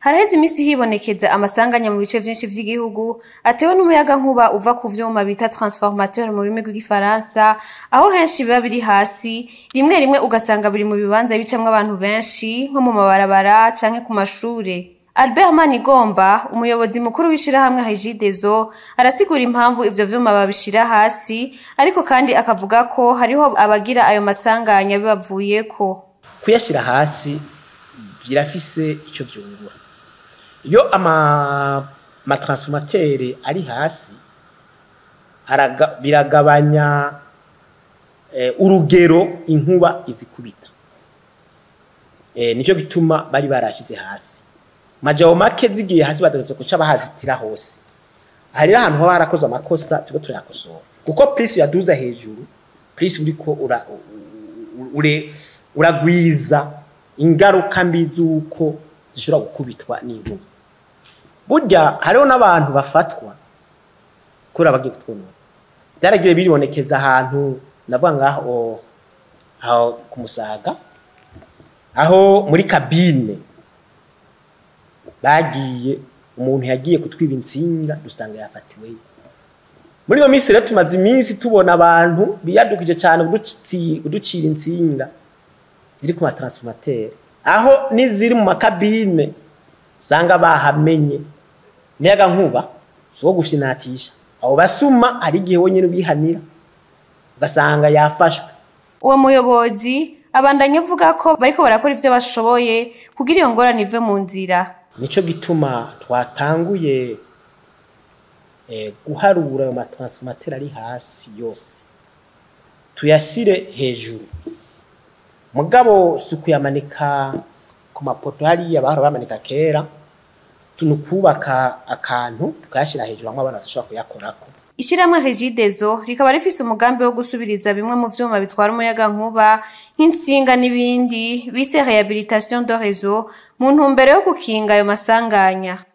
Haraheze imisi hibonekeza amasanganya mu bice vyinshi vy'igihugu atewe n'umuyagankuba uva ku vyuma bita transformateur mu rurimi rw'igifaransa, aho henshi biba biri hasi, rimwe rimwe ugasanga biri mu bibanza bicamwo abantu benshi nko mu mabarabara canke ku mashure. Albert Manigomba, umuyobozi mukuru w'ishirahamwe Regideso, arasigura impamvu ivyo vyuma babishira hasi, ariko kandi akavuga ko hariho abagira ayo masanganya bibavuyeko. Kuyashira hasi birafise ico vyungura. Iyo ama transformateur ari hasi biragabanya urugero inkuba izikubita. Nico gituma bari barashize hasi. Majabo make zigiye hasi bategetswe kuca bahazitira hose. Hari ahantu haba harakozwe amakosa turiko turayakosora. Kuko plus yaduza hejuru, plus uriko uragwiza ingaruka mbi z'uko zishobora gukubitwa n'inkuba. Burya hariho n'abantu bafatwa kubera bagiye kutwonona. Byaragiye biribonekeza ahantu ndavuga ngaho aho ku Musaga, aho muri kabine bagiye, umuntu yagiye kutwiba intsinga dusanga yafatiweyo. Muri iyo minsi rero tumaze iminsi tubona abantu biyadukije cyane kuducira intsinga ziri ku matransformateur, aho n'iziri mu makabine usanga bahamenye. Umuyaga nkuba si uwo gufyinatisha, abo basuma hari igihe wonyene ubihanira ugasanga yafashwe. Uwo muyobozi abandanya avuga ko bariko barakora ivyo bashoboye kugira iyo ngorane ive mu nzira. Nico gituma twatanguye guharura ayo matransformateur ari hasi yose tuyashire hejuru, mugabo si ukuyamanika ku mapoto hariya bahora bamanika kera, tunukubaka akantu tukayashira hejuru hamwe abana bashobora kuyakorako. Ishirahamwe Regideso rikaba rifise umugambi wo gusubiriza bimwe mu vyuma bitwara umuyagankuba nk'intsinga n'ibindi bise rehabilitation de réseau mu ntumbero yo gukinga ayo masanganya.